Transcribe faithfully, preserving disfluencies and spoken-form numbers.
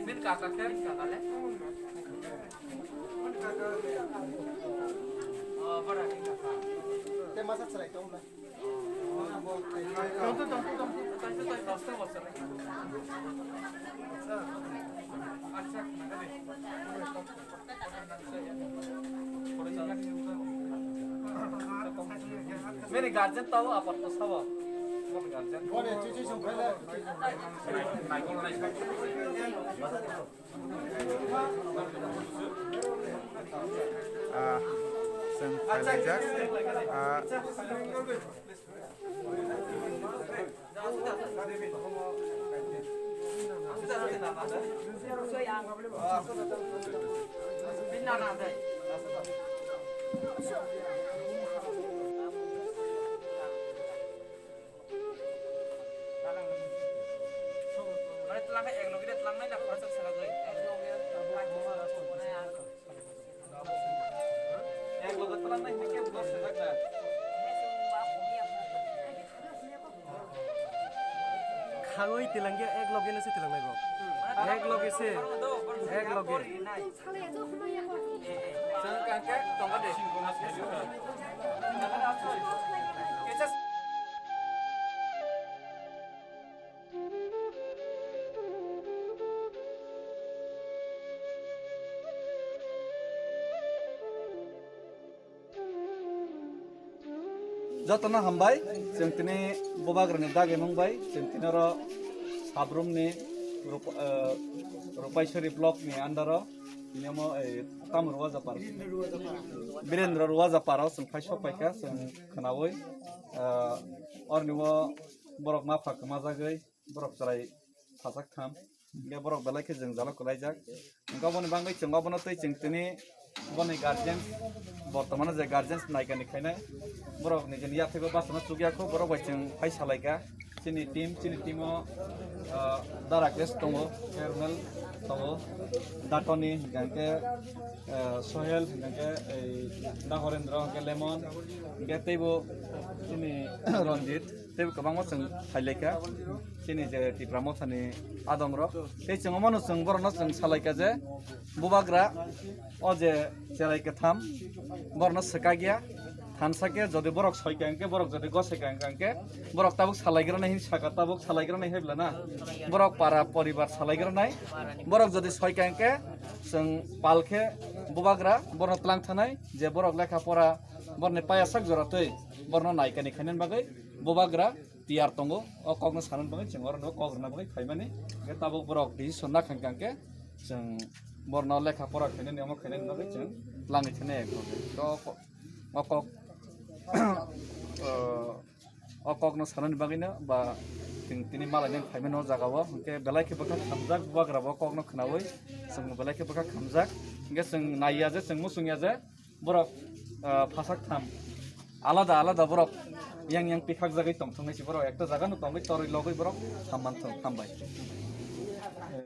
Min kaka khe? Kaka le? Oh, bara ni kaka. Te masa chwrai tong na. Tong, tong, tong, tong, tong. Tong, tong, tong, tong, tong. Acha, acha. Bini guardian tao apat ko sabo. Bini guardian. Ah, sen pelaijak. Ah, Khangwi tilangya ek loge no se tilangnai bo. Ek loge se, ek loge. Jotono hambai, chwng tini bubagrani dagimung bai, chwng tini oro Sabrum ni Rup-, eh, Rupaisori block ni under o, tini omo, eh, tamo Ruwajapar, Birendra Ruwajapar o chwng phai sok paikha, chwng khwnaui, eh, orni o borok ma pha kwmajagwi, borok chwrai phasak tham. Hingke borok belai khe jwngjalo kwlaijak. Hingke oboni bagwi chwng obono tei chwng tini boni guardian, bortomano je guardians naikani khainai, borok nijini yathego bachano chukya kho, borok bai chwng phai salaikha. Chini team, chini team o, ah, Dara Grace tongo, Carmel tongo, Datoni, hingke, ah, Sohel, hingke, ei, Da Horendra, hingke Lemon, hingke teibo chini Ranjit. Tei kwbangma chwng phailaikha chini je Tipra Mothani adongrok. Tei chwng omono chwng borokno chwng salaikha je bubagra o je cherai kwtham borokno swkakya, thansa khe jodi borok soika hwnkhe, borok jodi gosaika hwnkha hwnkhe borok tabuk salaigrana hin saka, tabuk salaigrana hin bwlana borok para poribar salaigranai. Borok jodi soika hwnkhe chwng pal khe bubagra borokno twlang thanai je borok lekha pora borokni payasak jora twi borokno naikani khainani bagwi bubagra tiyar tongo, o kokno sanani bagwi chwng oro no kok rwna bagwi phaimani. Hwnkhe tabuk borok decision nakha hwnkha hwnkhe chwng borokno lekha pora khainani, omo khainani bagwi chwng twlangwi thani. To o kok, o kokno sanani bagwino ba chwng tini malainani phaimani o jagao, hwnkhe belai khe bwkha khamjak bubagra bo kokno khwnaui, chwng belai khe bwkha khamjak. Hwnkhe chwng naiya je, chwng muchungya je, borok, ah, phasak tham alada alada borok yang yang pikhak jagwi tongthok nai si borok ekta jaga no tongwi torwi logwi borok tham manthok, hambai.